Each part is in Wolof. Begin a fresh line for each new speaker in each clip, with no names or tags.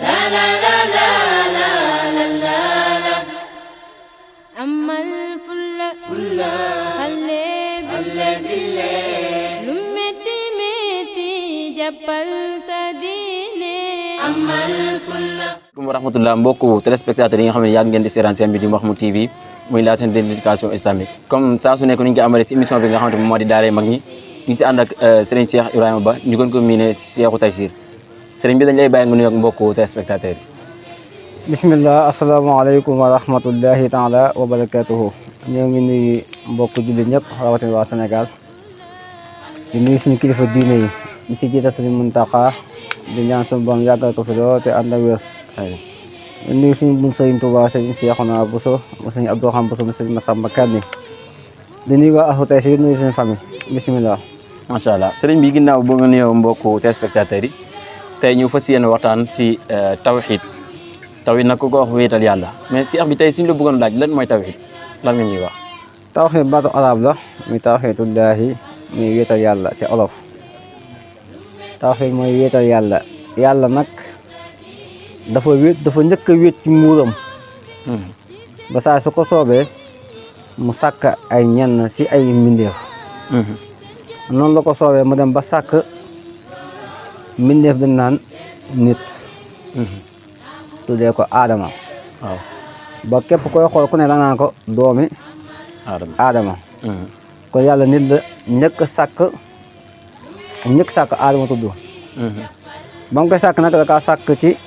la la la la la la la la
amal fulla xale bille lu metti metti jàppal sa diine
amal fulla
wa rahmatullah mbokku téléspectateurs yi nga xam ne yàgg ngeen di seetaan seen bi di Mahmoud TV muy la chaîne de l'éducation islamique comme saa su nekk ni ñu ko amalee ci émission bi nga xamante moom moo di daaree mag ñi ñu ci ànd ak Serigne Cheikh Ibrahima Ba ñu gën ko miine Cheikhou Tayssir Serigne bi dañ lay bàyyi nga nuyoog mbokku téléspectateurs yi.
bismillah asalaamaaleykum wa rahmatullahi taala wa barakatuhu ñoo ngi nuyu mbokku jullit ñëpp rawatina waa Sénégal di nuyu suñu kilifa diine yi ñu si jiital suñu Muntaxa di ñaan suñu borom yàggal ko fi lool te ànd ak wér di nuyu suñu bun Sëriñ Tuubaa Sëriñ Seexuna Buso mu Sëriñ Abdou Xam Buso mu Sëriñ Masamba Kanni di nuyu waa Cheikhou Tayssir di nuyu suñu famille bismillah
macha allah Serigne bi ginnaaw boo nga nuyoo mbokku téléspectateurs yi tey ñu fas yéene waxtaan si tawhid nag ku ko wax wéetal yàlla mais Cheikh bi tey suñu la bëggoon laaj lan mooy tawhid lan nga ñuy wax.
tawhid baatu arab la muy tawhidullahi muy wéetal yàlla ci olof tawhid mooy wéetal yàlla yàlla nag dafa njëkk a wéet ci muuram ba saa su ko soobee mu sàkk ay ñenn ci ay mbindeef noonu la ko soobee mu dem ba sàkk mbindeef dañ naan nit tuddee ko aadama
waaw
ba képp koy xool ku ne da naan ko doomi aadama kon yàlla nit la njëkk sàkk aadama tudd ba mu koy sàkk nag da kaa sàkk ci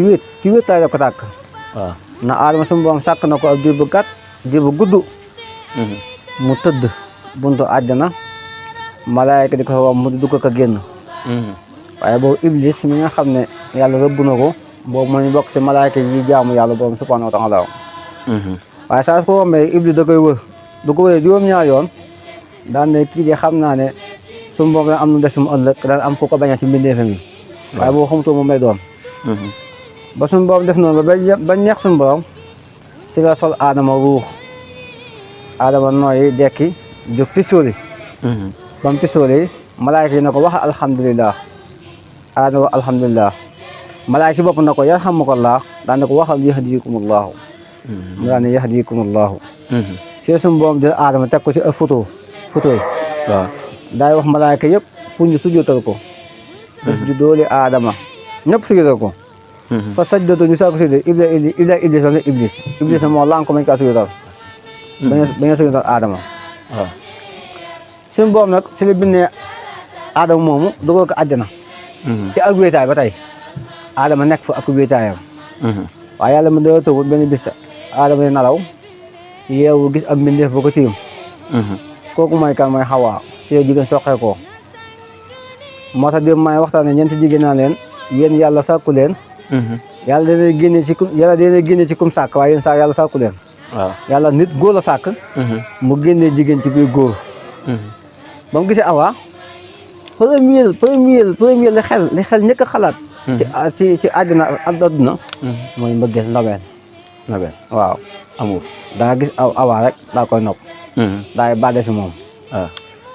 wéet tay la ko tàkk
waaw
na aadama suñu borom sàkk na ko ab diir bu gàtt diir bu gudd mu tëdd buntu àjjana malaayka di ko wax mu dugg ko génn waaye boobu iblis mi nga xam ne yàlla rëbb na ko boobu moo ñu bokk ci malaayka yi jaamu yàlla borom subhanahu wa taala waaye saa su ko rombee iblis da koy wër du ko wëree juróom-ñaar yoon daan ne kii de xam naa ne suñu borom am nu des mu ëllëg daan am ku ko baña ci mbindeefam yi waaye boobu xamutu moom lay doon ba suñu borom def noonu ba neex suñu borom si la sol aadama ruux aadama nooyi dekki jóg tisóoli ba mu tisóoli malaayka yi na ko wax alhamdulilah aadama wax alhamdulilah malaayka ci bopp na ko yarhamukallah daan ne ko waxal yahdikumullahu mu daan ne yahdikumullahu si suñu borom jël aadama teg ko si ay photo yi
waaw
daay wax malaayka yëpp pour ñu sujjóotal ko usjudu li aadama ñëpp sujjóotal ko fa sajdatu ñu saa ko sujjóot illa iblis la ne iblis moo lànk mañ kaa sujjóotal bañ a sujjóotal aadama
waaw
suñu borom nag si la bindee aadama moomu dugal ko àjjana ci ak wéetaay ba tey aadama nekk fa ak wéetaayam waaye yàlla mu dara tëwut benn bis aadama di nalaw yeewu gis ab mbindeef ba ko tiim kooku mooy kan mooy xawaa si jigéen soqee ko moo tax démb may waxtaan ne ñeenti jigéen naa leen yéen yàlla sàkku leen yàlla dana génne ci kum sàkk waaye yéen yàlla sàkku leen
waaw
yàlla nit góor la sàkk mu génnee jigéen ci biir góor ba mu gisee awa premier li xel ñëkk a xalaat ci àddina àdduna mooy mbëggeel ndobeel waaw
amour
da nga gis awa rek daa koy nopp daay bàgge si moom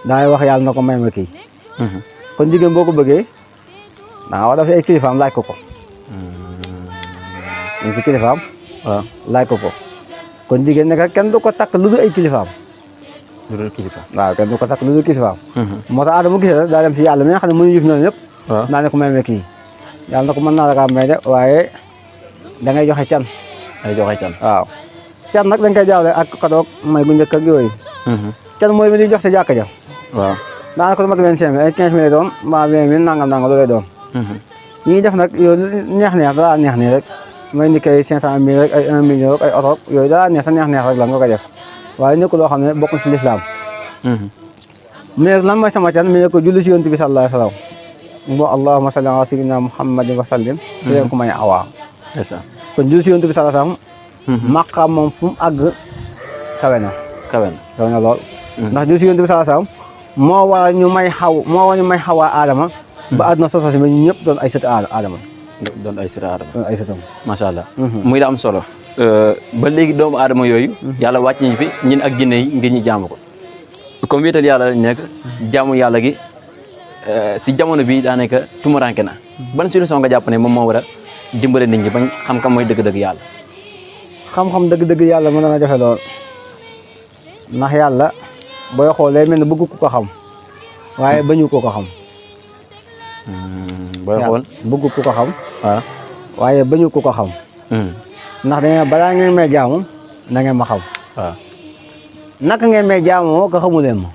daay wax yàlla na ko may ma kii kon jigéen boo ko bëggee da nga war a def ay kilifaam laaj ko ñu ci kilifaam
waaw
laaj ko kon jigéen nekk kenn du ko takk lu dul ay kilifaam waaw kenn du ko takk lu dul kilifaam moo tax Adama gisee daa dem si yàlla mi nga xam ne mënu yëf noonu yëpp naa ne ko may ma kii yàlla na ko mën naa la kaa may de waaye da ngay joxe can waaw can nag dañ koy jaawle ak kadoog may gu njëkk ak yooyu can mooy mi di jox si jàkka ja
waaw
daanaka lu mat 25 ay 15 mille doon mbaa 20 mille nangam loolu lay doon ñi def nag yow neex daa neex nii rek may ni kay 500 mille rek ay 1 million rek ay oto yooyu daa neex sa neex rek la nga koy def waaye nekkul loo xam ne bokk si lislaam mu ne lan mooy sama can mi ne ko julli si yonent bi sallallahu alayhi wa sallam mu allahumma salli ala sayyidina muhammadin wa sallim si leen ko may awaa kon julli si yonent bi sallallahu alayhi wa sallam maqaam moom fu mu àgg kawe na lool ndax julli si yonent bi sallallahu alayhi wa sallam moo war ñu may xawaa aadama ba àdduna soso si mais ñu ñëpp doon ay sët aadama
doon ay sëtam
macha
allah muy la am solo ba léegi doomu aadama yooyu yàlla wàcc ñu fi ñun ak jinne yi ngir ñu jaamu ko comme wéetal yàlla lañ nekk jaamu yàlla gi si jamono bi daanaka tumuranke na ban solution nga jàpp ne moom moo war a dimbale nit ñi bañ xam kam mooy dëgg-dëgg yàlla.
xam-xam dëgg-dëgg yàlla mën na jafe lool ndax yàlla booy xoolee mel ne bëgg ku ko xam waaye bañu ko xam.
booy xool
bëgg ku ko xam.
waaw
waaye bañu ko xam. ndax dañu balaa ngeen may jaamu na ngeen ma xam.
waaw
naka ngeen may jaamoo ko xamuleen ma.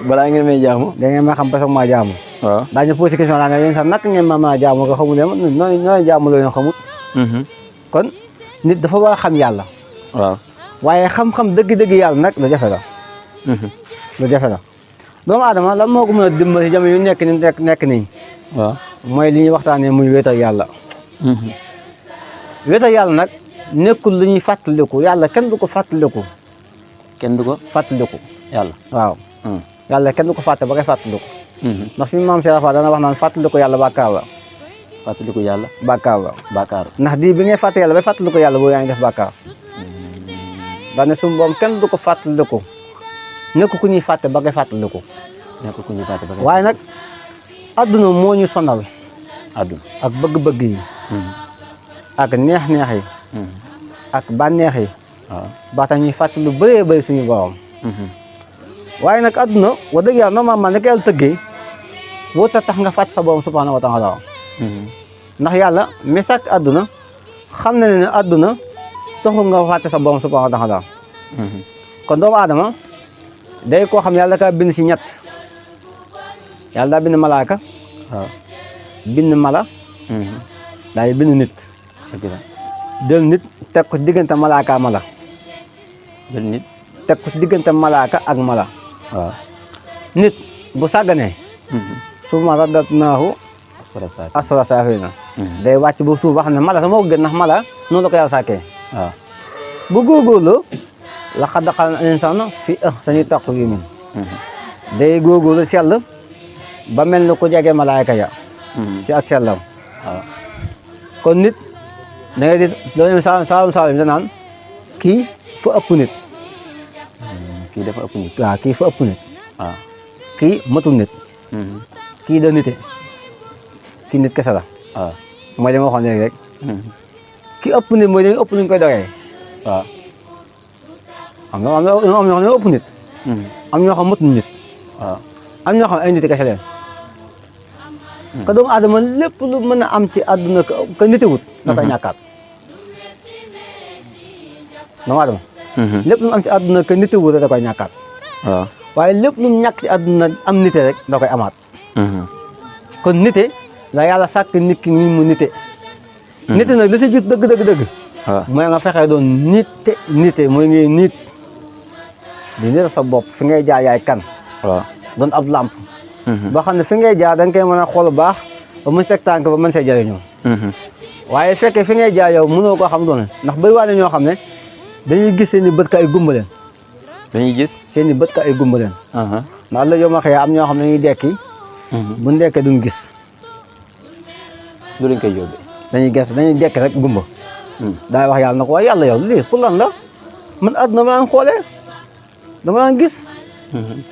balaa ngeen may jaamu.
da ngeen ma xam parce que maa jaamu.
waaw
daañu posé question laa nga yéen sax naka ngeen ma jaamoo ko xamuleen ma nooy jaamu la ñu xamut. kon nit dafa war a xam yàlla.
waaw
waaye xam-xam dëgg-dëgg yàlla nag lu jafe la. lu jafe la doomu aadama lan moo ko mën a dimbali jamono yu nekk nii.
waaw
mooy li ñuy waxtaanee muy wéetal yàlla. wéetal yàlla nag nekkul lu ñuy fàttaliku yàlla kenn du ko fàttaliku.
kenn du ko
fàttaliku
yàlla.
waaw. yàlla kenn du ko fàtte ba koy fàttaliku. ndax suñu maam Cheikh Fall dana wax naan fàttaliku yàlla bàkkaar la.
fàttaliku yàlla.
bàkkaar la.
bàkkaar.
ndax di bi ngay fàtte yàlla bay fàttaliku yàlla boobu yaa ngi def bàkkaar. daane suñu boom kenn du ko fàttaliku nekk ku ñuy fàtte ba koy fàttaliku.
nekk ku ñuy fàtte ba koy.
waaye nag adduna moo ñu sonal.
adduna
ak bëgg-bëgg yi. ak neex-neex yi. ak bànneex yi.
waaw
ba tax ñuy fàtte lu bëree bëri suñu borom. waaye nag adduna wax dëgg yàlla normalement ne ko yàlla tëggee woo tax nga fàtte sa borom subhanahu wa taala. ndax yàlla mi sàkk adduna xam na ne adduna taxul nga fàtte sa borom subhanahu wa taala. kon doomu aadama day koo xam yàlla ka bind si ñett yàlla daa bind malaaka.
waaw
bind mala. daay bind nit.
dëgg la.
jël nit teg ko diggante malaaka mala.
jël nit.
teg ko diggante malaaka ak mala.
waaw
nit bu sàgganee. su ma raddatnaahu asfala saafiliina. day wàcc ba suuf ba xam ne mala sa moo ko gën ndax mala noonu la ko yàlla sàkkee.
waaw
bu góorgóorloo laqad xalaqnal insaana fii ahsani taqwiim. day góorgóorlu sell ba mel ni ku jege malaayka ya. ci ak sellam.
waaw
kon nit da ngay di loolu saalum da naan kii fa ëpp nit.
kii dafa ëpp nit.
waaw kii fa ëpp nit.
waaw
kii matul nit. kii da nite kii nit kese la.
waaw
mooy li ma waxoon léegi rek. ki ëpp nit mooy dañuy ëpp lu ñu koy doyee.
waaw
am na ñoo xam ne ëpp nit. am ñoo xam matul nit.
waaw
am ñoo xam ay nit kese leen. ka doomu aadama lépp lu mën a am ci àdduna ka nitewut da koy ñàkkaat. doomu aadama lépp lu mu am ci àdduna ka nitewut da koy ñàkkaat.
waaw
waaye lépp lu mu ñàkk ci àdduna am nite rek da koy amaat. kon nite la yàlla sàkk nit ki ni mu nite. nite nag li si jut dëgg.
waaw
mooy nga fexee doon nite mooy ngay nit di nite sa bopp fi ngay jaar yaay kan.
waaw
doon ab làmp. boo xam ne fi ngay jaar da nga koy mën a xool bu baax ba mën teg tànk ba mën see jëriñoo. waaye fekkee fi ngay jaar yow mënoo koo xam doone ndax bëri waa ne ñoo xam ne dañuy gis seen i bët ka ay gumba leen.
dañuy gis.
seen i bët ka ay gumba leen. ndax la yow ma xëy am ñoo xam ne dañuy dekki. bu ñu dekkee duñ gis.
du lañ koy yóbbee.
dañuy dekki rek gumba. daay wax yàlla na ko waaye yàlla yow lii pour lan la man àdduna ma daan xoolee dama daan gis.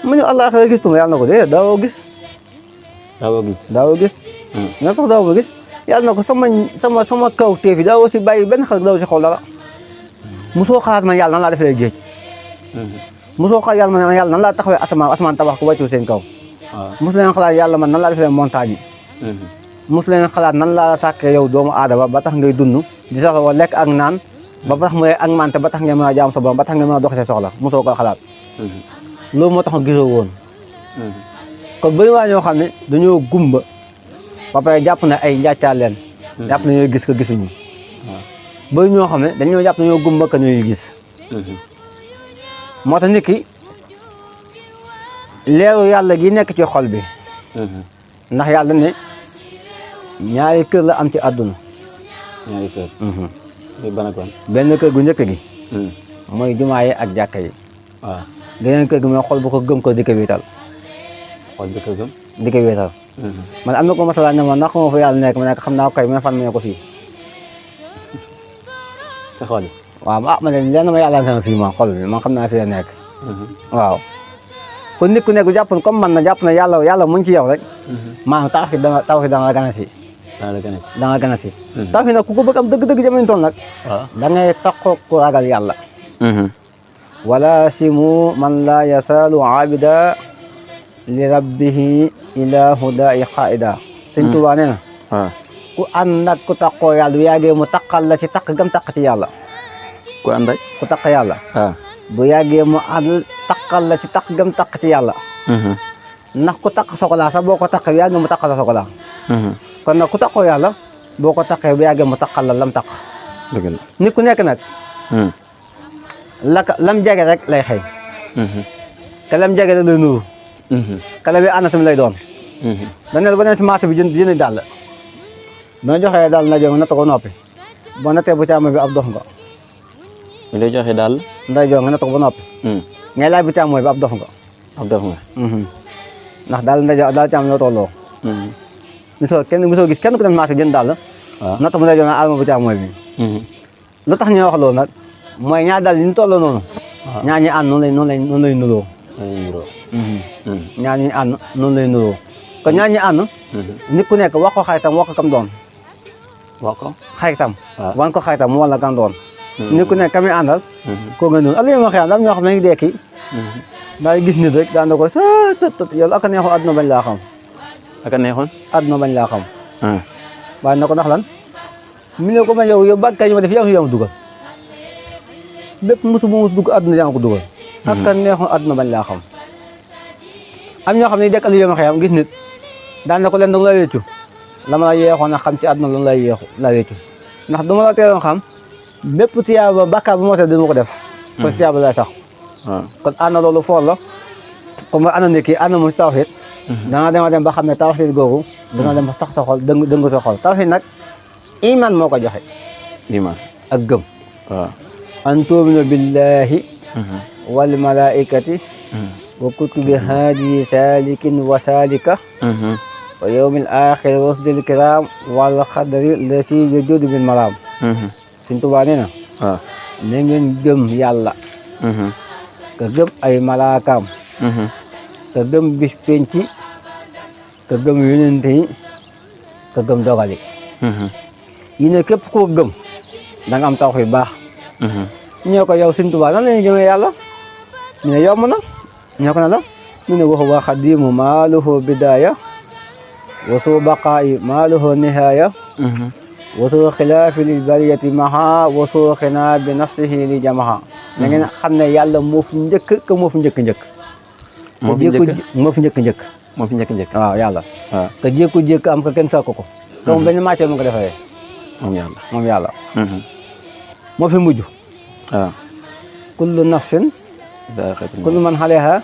mu ñu àllaaxira gis tuma yàlla na ko dee daawoo gis. daawoo gis. nga tax daawoo gis yàlla na ko sama kaw teef yi daawoo si bàyyi benn xel daawoo si xool dara. mosoo xalaat man yàlla nan laa defee géej. mosoo xalaat yàlla man yàlla nan laa taxawee asamaan tabax ko wàccu seen kaw. mosu leen xalaat yàlla man nan laa defee montagne yi. mosu leen xalaat nan laa la tàkkee yow doomu aadama ba tax ngay dund di soxla wa lekk ak naan ba tax mu ak mante ba tax ngay mën a jaam sa borom ba tax ngay mën a dox sa soxla mosoo ko xalaat. loolu moo tax ma gisoo woon. kon bëri waa ñoo xam ne dañoo gumba ba pare jàpp na ay njàccaar leen. jàpp na ñooy gis ko gisuñu. bëri ñoo xam ne dañoo jàpp na ñoo gumba ka ñooy gis. moo tax nit ki leeru yàlla gi nekk ci xol bi. ndax yàlla ne ñaari kër la am ci àdduna.
ñaari kër. muy ban ak ban.
benn kër gu njëkk gi. mooy jumaa yi ak jàkka yi.
waaw
geneen kër gi mooy xol bu ko gëm ko di ko wéetal.
xol bi ko gëm.
di ko wéetal. man am na ko masala ne ma ndax ma fa yàlla nekk ma nekk xam naa ko kay ma fan ma ne ko fii.
sa xol yi.
waaw ah ma ne lenn ma yàlla sama fii ma xol bi man xam naa fi la nekk. waaw kon nit ku nekk jàpp comme man na jàpp na yàlla mu ngi ci yow rek maanaam tawhid da nga gën a si da nga gën a si tawhid nag ku ko bëgg am dëgg-dëgg jamono toll nag da ngay taxoo ku ragal yàlla wala simu man la yasalu abida li rabbihi ila huda'i qaida Sëñ Tuubaa nee na ku ànd ak ku taxoo yàlla bu yàggee mu taqal la ci taq gam taq ci yàlla
ku ànd ak
ku taq yàlla bu yàggee mu ànd taqal la ci taq gam taq ci yàlla ndax ku taq sokolaa sax boo ko taqee bu yàggee mu taqal la sokolaa kon nag ku taqoo yàlla boo ko taqee bu yàggee mu taqal la lam taq nit ku nekk nag lam jege rek lay xëy te lam jege rek lay nuru kala bi ànd tamit lay doon dañ ne ba dem si marché bi jënd dàll boo joxee daal na jox natt ko noppi boo nattee bu càmmoñ bi ab dox nga
mi lay joxe daal
nday jox nga natt ko ba noppi ngay laaj bu càmmoñ bi ab dox nga ndax daal nday jox daal càmmoñ ñoo tolloo mosoo gis kenn ku dem marché jënd dàll natt mu nday jox nga alma bu càmmoñ bi lu tax ñu wax loolu nag mooy ñaar daal yi ñu tolloo noonu ñaar ñi ànd noonu lay nuroo ñaar ñi ànd noonu lay nuroo kon ñaar ñi ànd nit ku nekk wax ko xaritam wax ko kam doon
wax ko
xaritam wan ko xaritam mu wala kam doon nit ku nekk kami àndal koo nga noonu ala ma xëy am ñoo xam ne ngi dekki daa gis nit rek daan na ko tët yow aka neexoon àdduna bañ laa xam
aka neexoon
àdduna bañ laa xam waaye na ko ndax lan mi ne ko ma yow bag kay ma def yaa ma dugal bépp musu bu mus dugg àdduna yaa ko dugal aka neexoon àdduna bañ laa xam am ñoo xam ne dekk alu ma xëy am gis nit daan na ko leen danga la wéccu la ma la yeexoon a xam ci àdduna loolu lay yeexu la wéccu ndax du ma la teeloon xam bépp tiyaaba bàkkaar bu moo tax dina ko def kon tiyaaba lay sax kon ànd loolu foor la comme ànd ne kii ànd mu tawhid danga dem ba xam ne tawhid googu danga dem ba sax sa xol dëng sa xol tawhid nag iman moo ko joxe
iman
ak gëm an tu'minu billahi wal malaikati wa kutubi haadi salikin wa salika wa yawmil aaxir wa rusdil kiram wal xadari lasi yajudu min maram Sëñ Tuubaa nee na na ngeen gëm yàlla ka gëm ay malaakaam ka gëm bis penci ka gëm yonent yi ka gëm dogal yi ne képp koo gëm da nga am tawhid baax ñoo ko yow Sëñ Tuubaa nan la ñuy gëmee yàlla ñu ne yomb na ñoo ko ne la ñu ne waxu wa xadimu maa lahu bidaaya wa suu baqaayi maa lahu nihaaya wa suu xilaafi lil bariyati maha wa suu xinaa bi nafsihi li jamaha da ngeen xam ne yàlla moo fi njëkk ka moo fi njëkk moo fi njëkk waaw yàlla ka jékku-jékk am ka kenn fekk ko donc benn matière mu ko defee moom yàlla moo fi mujj kullu nafsin kullu man alayha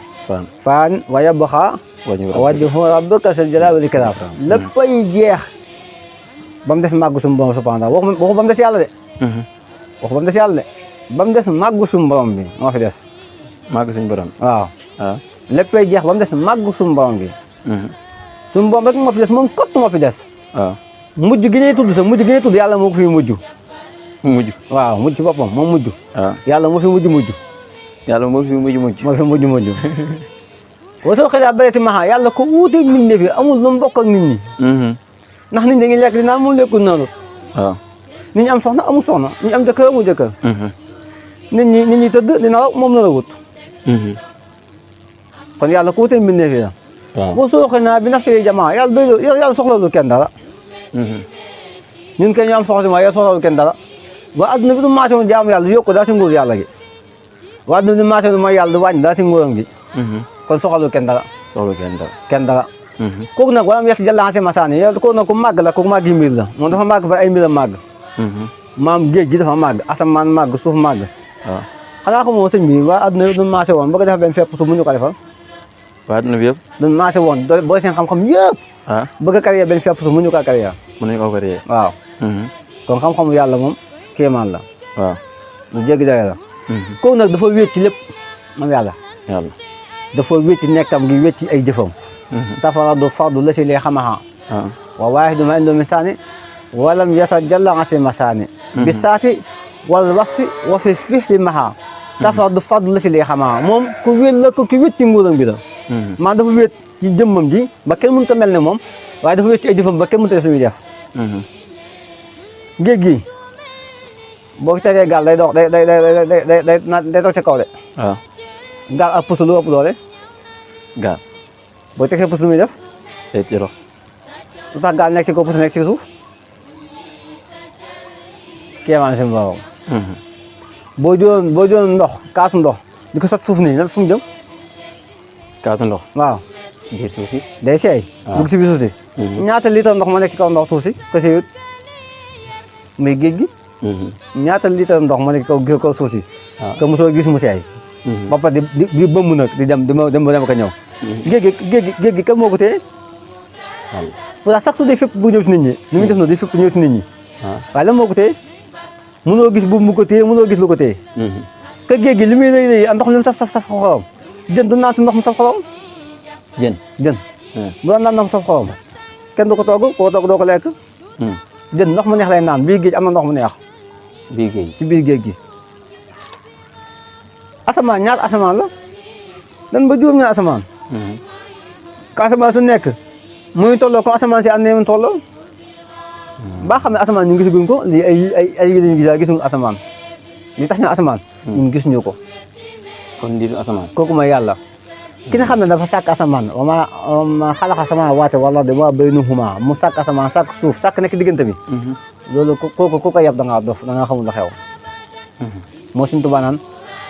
faan wa yabqa wajhu rabbika zul jalaali wal ikraam léppay jeex ba mu des màgg suñu borom subhaanahu waxu ba mu des yàlla de waxu ba mu des yàlla de ba mu des màgg suñu borom bi moo fi des
màgg suñu borom
waaw léppay jeex ba mu des màgg suñu borom bi suñu borom rek moo fi des moom kott moo fi des mujj gi ñuy tudd sax mujj gi ñuy tudd yàlla moo ko fi mujj waaw mujj ci boppam moom mujj yàlla moo fi mujj
yàlla moo fi mujj
wasoo xëy na bëreeti maxa yàlla ko wuuteeg nit ñi fi amul lu mu bokk ak nit ñi ndax nit ñi dañuy lekk di naan moom lekkul noonu nit ñi am soxna amul soxna nit ñi am jëkkër amul jëkkër nit ñi tëdd di nelaw moom la wut kon yàlla ko wuuteeg nit ñi fi la wasoo xëy na bi nafsi jamaa yàlla soxlawul kenn dara ñun kay ñu am soxla si ma yàlla soxlawul kenn dara ba adduna bi du marché woon jaamu yàlla yokku daa si nguur yàlla gi waa adduna bi du marché woon mooy yàlla du wàññi daa si nguuram gi kon soxlawul kenn dara kooku nag wala mu yegg jëlancé masaani yow kooku nag ku màgg la kooku màgg yi mbir la moom dafa màgg ba ay mbiram màgg maam géej gi dafa màgg asamaan màgg suuf màgg xanaa ko moom sëñ bi waa adduna bi du marché woon bëgg a def benn fepp suuf mu ñu ko defal
waa adduna bi yëpp
du marché woon booy seen xam-xam yëpp bëgg a créer benn fepp suuf mu ñu ko créer waaw kon xam-xamu yàlla moom kéemaan la
waaw
lu jéggi dayo la kooku nag dafa wéet ci lépp moom yàlla dafa wéet ci nekkam gi wéet ci ay jëfam tafaradu fardu la si lee xamaha wa waahidu ma indu misaani walam yatajalla an si masaani bi saati wal wasfi wa fi fihli maha tafaradu fardu la si lee xamaha moom ku wéet la ko ku wéet ci nguuram bi la maa dafa wéet ci jëmmam ji ba kenn mënut a mel ne moom waaye dafa wéet ci ay jëfam ba kenn mënut a def li muy def géej gi boo ko tegee gaal day dox day dox ca kaw de
waaw
gaal ak puso lu ëpp doole
gaal
boo tegee puso lu muy def
day tiro
lu tax gaal nekk ci kaw puso nekk ci suuf kéemaan si borom boo jëloon ndox kaasu ndox di ko sot suuf nii fu mu jëm
kaasu ndox
waaw
biir suuf si
day seey dugg si biir suuf si ñaata litre ndox moo nekk ci kaw ndox suuf si ko seeyut muy géej gi ñaata litre ndox moo nekk ci kaw suuf si que mosoo gis mu seey ba pare di bëmb nag di dem ko ñëw géej gi kan moo ko téye pour sax su dee fépp bu ñëw si nit ñi li muy def noonu day fépp ñëw si nit ñi waaye lan moo ko téye mënoo gis bu mu ko téye mënoo gis lu ko téye que géej gi li muy lay ndox li mu saf xorom jën du naan si ndox mu saf xorom
jën
bu doon naan ndox mu saf xorom kenn du ko togg koo togg doo ko lekk jën ndox mu neex lay naan biir géej am na ndox mu neex ci biir géej gi asamaan ñaar asamaan la dan ba juróom ñaar asamaan ka asamaan su nekk muy tolloo ko asamaan si am na mu tolloo ba xam ne asamaan ñu gisaguñ ko lii ay lañu gis gisuñu asamaan li tax ñu asamaan ñun gisuñu ko
kon lii du asamaan
kooku mooy yàlla ki nga xam ne dafa sàkk asamaan wa ma xalaqa samaawaati wal arda wa ma baynahuma mu sàkk asamaan sàkk suuf sàkk nekk diggante bi loolu kooku ku ko yab da ngaa dof da ngaa xamul la xew moo suñ Tuubaa naan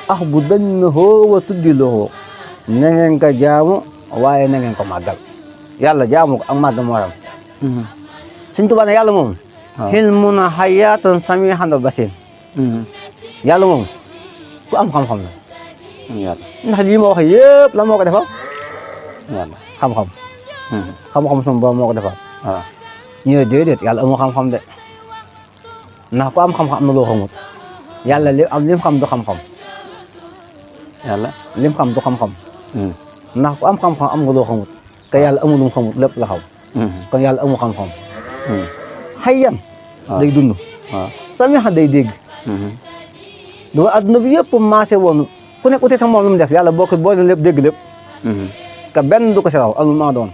ax bu dañ na xoo wa tuddi loxoo na ngeen ko jaamu waaye na ngeen ko màggal yàlla jaamu ko ak màggal moo waram suñ Tuubaa ne yàlla moom xil mun a xayaatan samihan basir yàlla moom ku am xam-xam la ndax lii ma wax yëpp lan moo ko defal xam-xam xam-xam suñu borom moo ko defal waaw ñu ne déedéet yàlla amul xam-xam de ndax ku am xam-xam am na loo xamut yàlla lim xam du xam-xam
yàlla
lim xam du xam-xam ndax ku am xam-xam am nga loo xamut te yàlla amul lu mu xamut lépp la xam kon yàlla amul xam-xam xayyan day dund samihan day dégg du adduna bi yëpp maase woon ku nekk ute sax moom lu mu def yàlla boo ne lépp dégg lépp ka benn du ko si raw amul maa doon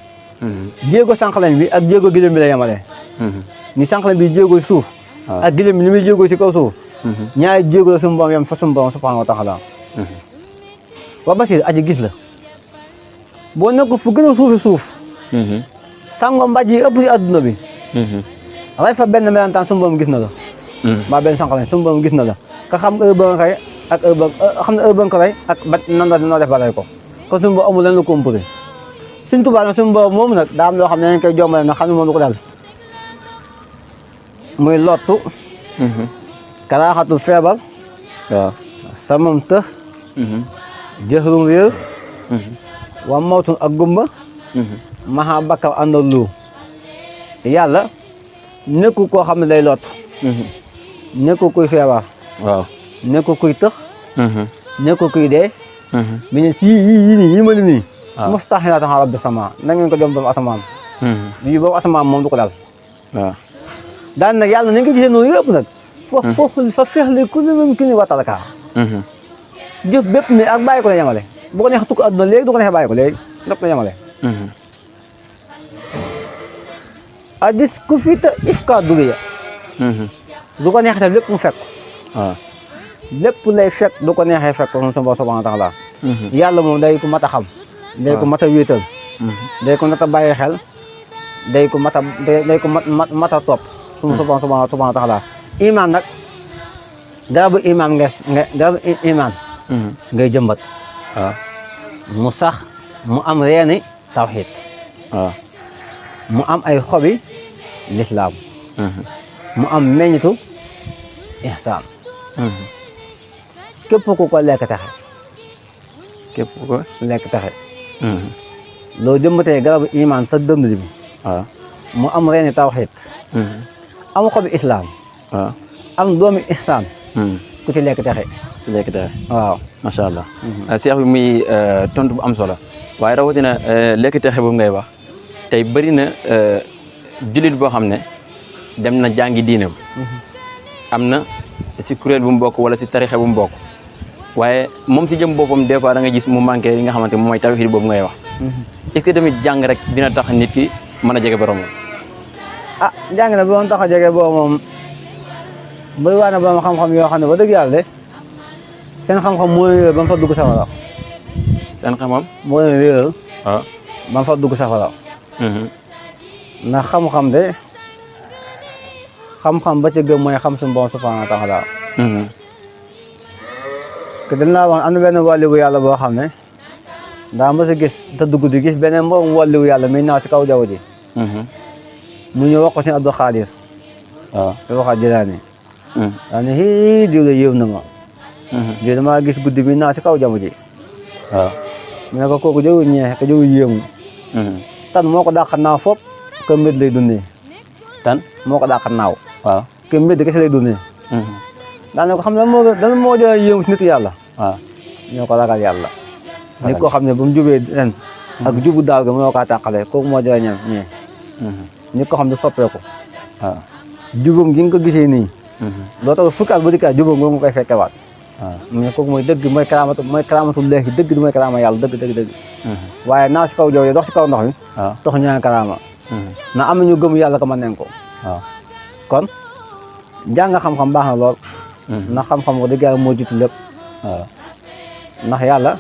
jéego sànqalañ bi ak jéego giléem bi la yemale ni sànqalañ bi jéego suuf ak giléem bi li muy jéego si kaw suuf ñaari jéego la suñu borom yem fa suñu borom subhanahu wa taala wa basir aji gis la boo nekk fu gën a suufi suuf sango mbaj yi ëpp si adduna bi ray fa benn melantaan suñu borom gis na la mbaa benn sànqalañ suñu borom gis na la ka xam heure ba nga xëy ak heure ba xam ne heure ba nga ko rey ak ba nan la dinoo def ba rey ko kon suñu boobu amul leen lu composé suñ Tuubaa nag suñu boobu moom nag daa am loo xam ne dañ koy jombale nag xam ne moom du ko dal muy lottu karaaxatu feebar
waaw
samam tëx jëxrum réer wa mawtun ak gumba maxa bakkar ànd ak lu yàlla nekkul koo xam ne day lott nekkul kuy feebar
waaw
nekkul kuy tëx nekkul kuy dee mi ne si yii ma lim nii mustahilaatan ala rabbi sama na ngeen ko jom boobu asamaan bii boobu asamaan moom du ko dal
waaw
daan nag yàlla nañ ko gisee noonu yëpp nag fa fexle ku ne même ki ni wattalaka jëf bépp mi ak bàyyi ko la yemale bu ko neex tukk àdduna léegi du ko neex bàyyi ko léegi lépp la yemale addis ku fi ta ifka dugg du ko neex def lépp mu fekk
waaw
lépp lay fekk du ko neexee fekk moom subhanahu wa taala yàlla moom day ko mat a xam day ko mat a wéetal day ko mat a bàyyi xel day ko mat a topp subhanahu wa taala iman nag garabu iman garabu iman ngay jëmbat
waaw
mu sax mu am reeni tawxiid
waaw
mu am ay xobi lislaam mu am meññitu ihsaan képp ku ko lekk taxe
képp ku ko
lekk taxe loo jëmbatee garabu iman sa dënd bi
waaw
mu am reeni tawxiid am xobi islaam
waaw
am doomi ihsaan ku ci lekk taxe
ci lekk taxe
waaw
macha allah Cheikh bi muy tontu bu am solo waaye rawatina lekk taxe boobu ngay wax tey bëri na jullit boo xam ne dem na jàngi diinam am na si kuréel bu mu bokk wala si tarixe bu mu bokk waaye moom si jëm boppam des fois da nga gis mu manqué li nga xamante moom mooy tawhid boobu ngay wax est-ce que tamit jàng rek dina tax nit ki mën a jege borom.
ah jàng na boo tax a jege boo moom bëri waa na borom xam-xam yoo xam ne ba dëgg yàlla de seen xam-xam moo leen réer ba mu fa dugg safara.
seen xam-xam.
moo leen réeral
waaw.
ba mu fa dugg safara. ndax xam-xam de xam-xam ba ci gëm mooy xam suñu borom subhanahu wa taala. te dañ laa wax am na benn wàlliwu yàlla boo xam ne daa mës a gis te dugg di gis beneen mboom wàlliwu yàlla muy naaw si kaw jaww ji. mu ñëw wax ko seen Abdou Khadir.
waaw
te waxaat Jilaani. daa ne hii diw de yéem na ma. diw damaa gis guddi bi naaw si kaw jaww ji.
waaw.
mu ne ko kooku jaww ñeex te jaww yéemu. tan moo ko dàq naaw foop que mbir lay dundee.
tan
moo ko dàq naaw.
waaw.
que mbir kese lay dundee. daanaka xam ne moo jëlee yéemu si nitu yàlla.
waaw.
ñoo ko ragal yàlla. nit koo xam ne ba mu jubee ren. ak jubu daaw ga mënoo kaa tàqale kooku moo jëlee ñee. nit ko xam ne soppeeku.
waaw.
jubóom gi nga ko gisee nii. doo tax fukki at ba dikkaat jubóom nga koy fekkewaat.
waaw
mu ne kooku mooy dëgg mooy karaamatu leexi dëgg di mooy karaama yàlla dëgg. waaye naa si kaw jaww ji dox si kaw ndox mi.
waaw
tax ñaan karaama. na am na ñu gëm yàlla ko mën nañ ko.
waaw.
kon jàng xam-xam baax na lool. ndax xam-xam ko dëgg yàlla moo jiitu lépp.
waaw.
ndax yàlla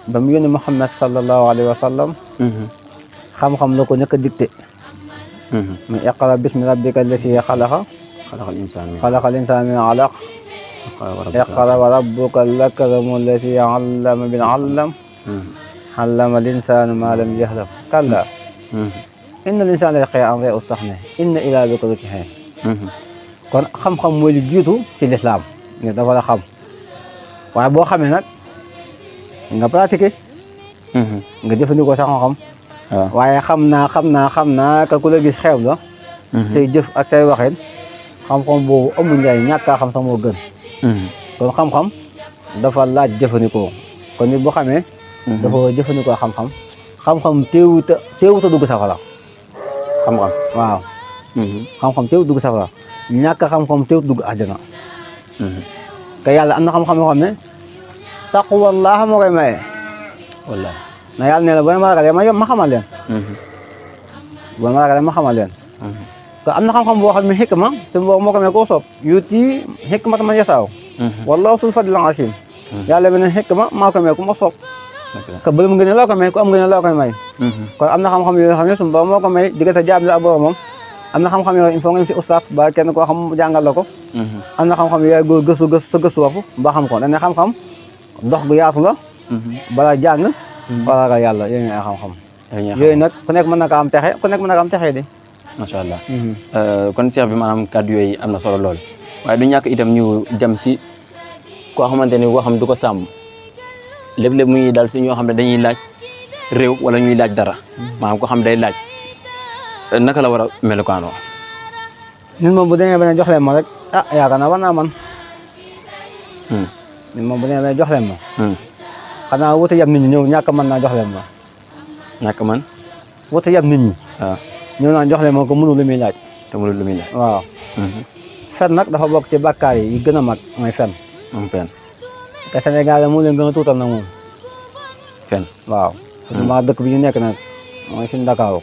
ba mu yónni Muhammad sallallahu alayhi wa sallam. xam-xam la ko ñëkk a dicté. muy iqra bismi rabbika allasi xalaqa. xalaqal insaana min alaq. iqra wa rabbuka al-akramu allasi allama bil allam. allama al-insaana ma lam yahlam. kalla. inna al-insaana la yatghaa an ra'ahu istaghna. inna ilaa rabbika ruj'aa. kon xam-xam mooy li jiitu ci lislaam nga dafa la xam waaye boo xamee nag nga pratiquer. nga jëfandikoo sa xam-xam. waaye xam naa ka ku la gis xeeb la. say jëf ak say waxin xam-xam boobu amul njariñ ñàkk a xam sax moo gën. kon xam-xam dafa laaj jëfandikoo kon nit bu xamee. dafa jëfandikoo xam-xam. xam-xam teewut a dugg safara.
xam-xam
waaw. xam-xam teewut dugg safara ñàkk a xam-xam teewut dugg àjjana. te yàlla am na xam-xam yoo xam ne taqwallaaha moo koy maye.
wallaahi.
na yàlla nee na boo ma ragalee ma xamal leen. boo ma ragalee ma xamal leen. te am na xam-xam boo xam ne xikma suñu boobu moo ko may koo soob yuuti xikmata man yasaaw. wallaahu zul fadlil aziim. yàlla beneen xikma maa ko may ku ma soob. te bëri mu ngeen loo ko may ku am ngeen loo koy may. kon am na xam-xam yoo xam ne suñu boobu moo ko may diggante jaam la ak boromam. am na xam-xam yoo il faut nga si ustaas ba kenn koo xam jàngal la ko. am na xam-xam yooyu góor gëstu sa gëstu bopp ba xam ko dañ ne xam-xam dox gu yaatu la. bala jàng. wala ragal yàlla yooyu ñooy ay xam-xam. yooyu nag ku nekk mën na ko am texe ku nekk mën na ko am texe di.
macha allah. kon Cheikh bi maanaam kàddu yooyu am na solo lool waaye du ñàkk itam ñu jëm si koo xamante ni waxam du ko sàmm lépp-lépp muy dal si ñoo xam ne dañuy laaj réew wala ñuy laaj dara maanaam ko xam day laaj naka la war a melukaanoo.
nit moom bu demee ba ne jox leen ma rek ah yaakaar naa war naa man. nit moom bu demee ba ne jox leen ma. xanaa wuute yab nit ñi ñëw ñàkk mën naa jox leen ma.
ñàkk man.
wuute yab nit ñi.
waaw
ñëw naa jox leen ma ko mënul lu muy laaj.
te mënul lu muy laaj.
waaw. fen nag dafa bokk ci bàkkaar yi gën a mag mooy fen.
fen.
te Sénégal mu leen gën a tuutal nag moom.
fen.
waaw. surtout maa dëkk bi ñu nekk nag mooy suñu Ndakaaru.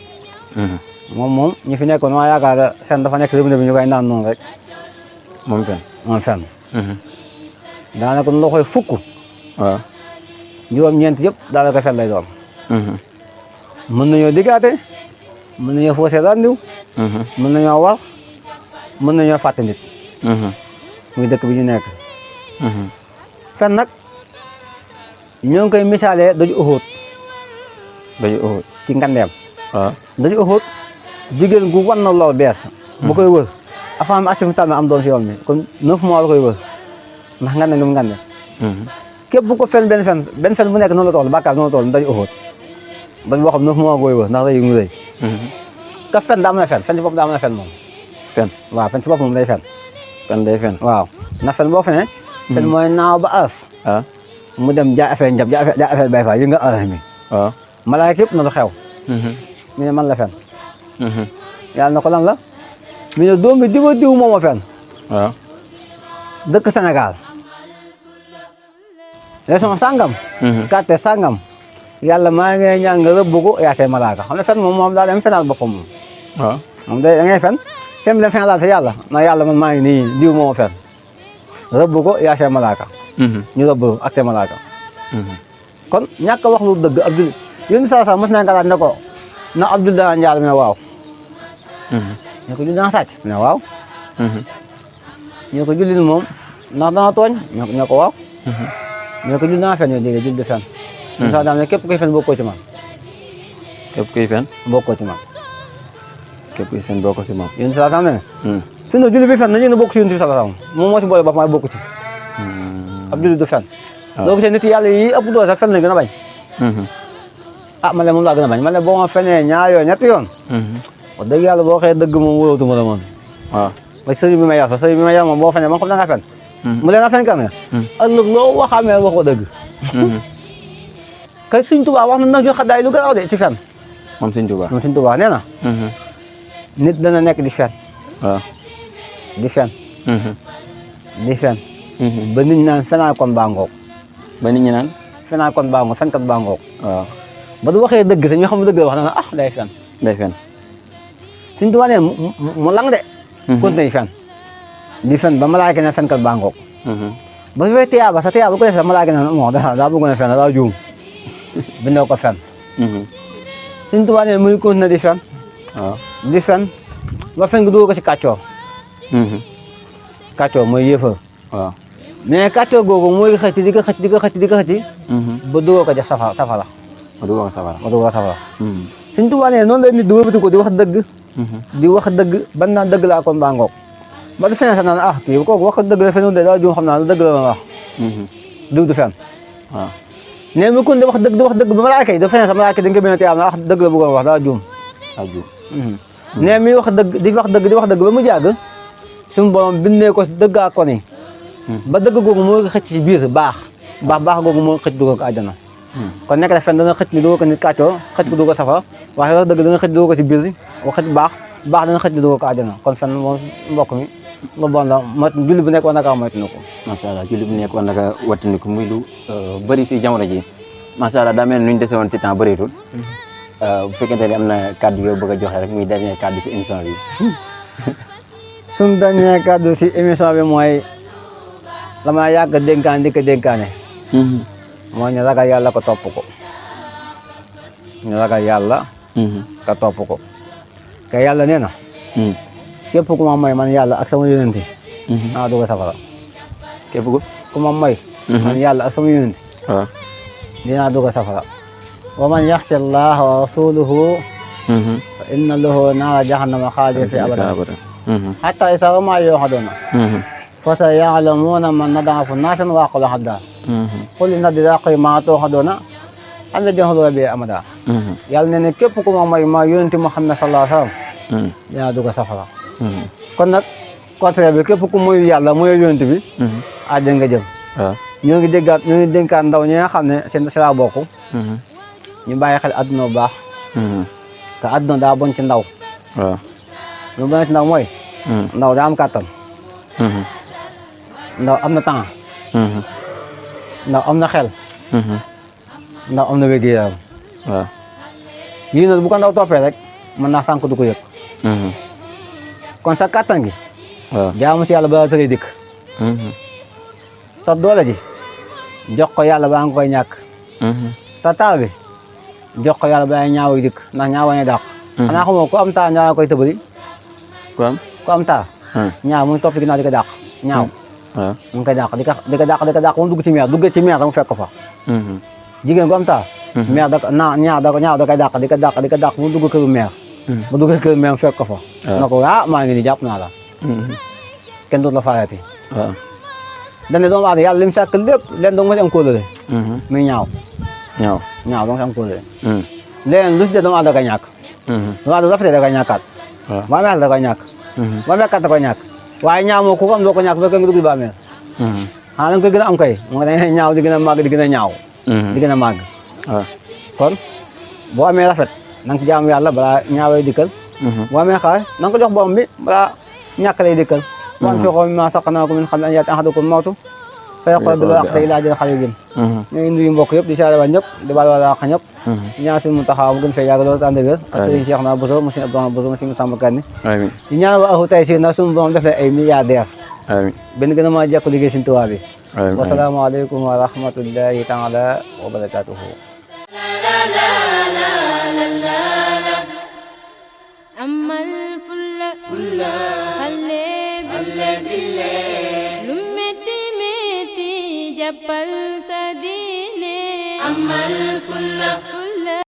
moom ñi fi nekkoon maa yaakaar fen dafa nekk rëbënd bi ñu koy naan noonu rek.
moom fen.
moom fen. daanaka lu koy fukk.
waaw.
juróom-ñeent yëpp daanaka fen lay doon. mën nañoo diggaate mën nañoo foosee randiw. mën nañoo war mën nañoo fàtte nit. muy dëkk bi ñu nekk. fen nag ñoo ngi koy misaalee daju uxóot.
daju uxóot
ci ngandeem.
waaw
daju uxóot jigéen gu wan na lool bees. bu koy wër avant mu assurément tamit am doon si yoon bi kon 9 mois la koy wër ndax ngande nga mu ngande. képp bu ko fen benn fen bu nekk noonu la toll bàkkaar noonu la toll daju uxóot. dañ boo xam 9 mois koy wër ndax day mu rëy. ka fen daa mën a fen ci bopp daa mën a fen moom.
fen
waaw fen ci bopp moom day fen.
fen day fen.
waaw ndax fen boo fenee. fen mooy naaw ba aras.
ah
mu dem jaay affaire njab jaay affaire bay fa yi nga aras mi.
waaw
malaaka yëpp na lu xew. ñu ne man la fen. yàlla na ko lan la. mi ne doom bi diw moom a fen.
waaw
dëkk Sénégal. région sangam. quartier sangam. yàlla maa ngi ñaan nga rëbb ko yaa tey malaaka xam ne fen moom daa dem fenal boppam moom
waaw
moom da ngay fen bi dem fenalaat sa yàlla na yàlla man maa ngi nii diw moo fen rëbb ko yaa tey malaaka ñu rëbb ak tey malaaka kon ñàkk a wax lu dëgg Abdul yéen saa sax mos naa nga laaj ne ko na Abdul dana njaal mi ne waaw ñu ko julli dana sàcc mi ne waaw ñu ko julli moom ndax dana tooñ ñu ko waaw ñu ko julli dana fen yo dégg julli fen yéen saa daam ne képp kuy fen bokkoo ci man
képp kuy fen
bokkoo ci man
képp kuy fen bokk si moom
yéen saa sax ne fi ne julli bi fen nañu ne bokk ci yéen saa sax moom moo ci boole bopp maay bokku ci ab julli du fen loo gisee nit yàlla yi ëpp doole sax fen lañ gën a bañ ah man de moom laa gën a bañ man de boo ma fenee ñaar yoon ñetti yoon wax dëgg yàlla boo xëyee dëgg moom wóolatuma la moom
waaw
mooy sëriñ bi ma yar sax sëriñ bi ma yar moom boo fenee man xam na nga fen mu leen a fen kan nga ëllëg loo waxamee waxoo dëgg kay Sëriñ Tuubaa wax na nag jox xaddaay lu gën a aw de si fen
moom Sëriñ Tuubaa
moom Sëriñ Tuubaa nee na nit dana nekk di fen
waaw
di fen di fen ba nit ñi naan fenaa kon baa ngoog
ba nit ñi naan
fenaa kon baa ngoog fenkat baa ngoog
waaw
ba du waxee dëgg te ñu xam dëgg la wax na ah day fen
day fen
Sëriñ Tuubaa nee mu lang de continué fen di fen ba malaaka ne fenkat baa ngoog ba fay tiyaaba sa tiyaaba ko def malaaka ne moo daa bëggoon a fen daa juum bindoo ko fen Sëriñ Tuubaa nee muy continué di fen
waaw
di fen ba fen gi dugal ko si kàccoor kàccoor mooy yéefar
waaw
mais kàccoor googu mooy xëcc di ko xëcc di ko xëcc di ko xëcc ba dugal ko def safara
ma dugg ko safara
ba dugal ko safara Sëriñ Tuubaa nee noonu la nit di wëbati ko di wax dëgg di wax dëgg ban naan dëgg laa kon baa ngoog ba du feneen sax naan ah kii kooku wax dëgg la feneen de daa juum xam naa dëgg la ma wax diw du fen
waaw
nee mu kon di wax dëgg ba malaaka yi du feneen sax malaaka yi dañ ko bind tiyaab na ah dëgg la bëggoon wax daa juum nee mi wax dëgg di wax dëgg ba mu jàgg suñu borom bindee ko dëggaa ko ni ba dëgg googu moo ko xëcc ci biir baax googu moo xëcc dugal ko àjjana kon nekk na fen dana xëcc ni dugal ko nit kàccoo xëcc ko dugal ko safara waaye wax dëgg dana xëcc dugal ko ci biir wax xëcc baax dana xëcc dugal ko àjjana kon fen moom mbokk mi lu bon la julli bu nekk war na kaa moytu ko
macha allah julli bu nekk war na kaa wattandiku muy lu bëri si jamono ji macha allah daa mel ni ñu dese woon si temps bëreetul bu fekkente ni am na kàddu yoo bëgg a joxe rek muy dernier kàddu si émission bi
suñ dernier kàddu si émission bi mooy la ma yàgg dénkaan di ko dénkaane mooy ñu ragal yàlla ko topp ko ñu ragal yàlla ka topp ko ke yàlla nee na képp ku ma may man yàlla ak sama yonenti naa dugg safara
képp
ku ma may man yàlla ak sama yonenti
waaw
dinaa dugg safara wa man yaxsha allaha wa rasuluhu fa inna lahu naara jahannama xaalidina fi abada hatta isa ma yuuxaduuna fa sa ya'lamuuna man nad'afu naasan wa aqallu hadda qul inna diraqi ma tuuxaduuna am yaj'alu rabbi amada yàlla nee na képp ku ma may ma yonenti Muhammad sallallahu alayhi wa sallam dinaa dugg safara kon nag contraire bi képp ku muy yàlla muy yonent bi àjjana nga jëm ñoo ngi dénkaat ndaw ñi nga xam ne seen si laa bokk ñu bàyyi xel adduna bu baax te adduna daa bon ci ndaw lu bon ci ndaw mooy ndaw daa am kàttan ndaw am na temps ndaw am na xel ndaw am na wér-gu-yaram yii nag bu ko ndaw toppee rek mën naa sànq du ko yëg kon sa kàttan gi jaamu si yàlla ba tëri dikk sa doole ji jox ko yàlla ba nga koy ñàkk sa taal bi jox ko yàlla ba ñaaw dikk ndax ñaaw ne dàq xanaa xamoo ku am taal ñaaw koy tëbali ku am taal ñaaw mu ngi topp ci ginnaaw di ko dàq ñaaw mu ngi koy dàq di ko dàq mu dugg ci meer duggee ci meer da mu fekk ko fa jigéen gu am taal meer da ñaaw da koy dàq di ko dàq mu dugg këru meer mu dugg këru meer mu fekk ko fa na ko maa ngi nii jàpp naa la kenn dootu la faayati dañ ne doomu aadama yàlla li mu sàkk lépp leen dong ma si am kóolóore muy ñaaw dong si am kóolóore léegi lu si dee doomu aadama da koy ñàkk doomu aadama rafetee da koy ñàkkaat ba mel da koy ñàkk ba mekkat da koy ñàkk waaye ñaaw moo ku ko am doo ko ñàkk ba nga dugg ba mel xanaa da nga koy gën a am kay mu nga dañ ñaaw di gën a màgg di gën a ñaaw di gën a màgg kon boo amee rafet na nga ko jaamu yàlla balaa ñaawee dikkal boo amee xaar na nga ko jox borom bi balaa ñàkk lay dikkal waan fi xaw ma saqnaakum min qabli an ya'tiya ahadakumul mawtu fay xol bi la ak tey laajal xale gën ñu ngi nuyu mbokk yëpp di siyaare waa ñëpp di baal wala ak ñëpp ñaan si mu taxaw mu gën fay yàgg loolu ànd wér ak sëriñ Cheikh na Bousso monsieur Abdoulaye Bousso monsieur Samba Kane
amiin
di ñaan waa axu tey si na suñu borom def leen ay milliardaire
amiin
benn gën a mën a jekku liggéey Sëriñ Tuubaa bi
amiin
wasalaamaaleykum wa rahmatullahi taala wa barakatuhu
amal fulla xale bille lu metti metti jàppal sa diine
amal fulla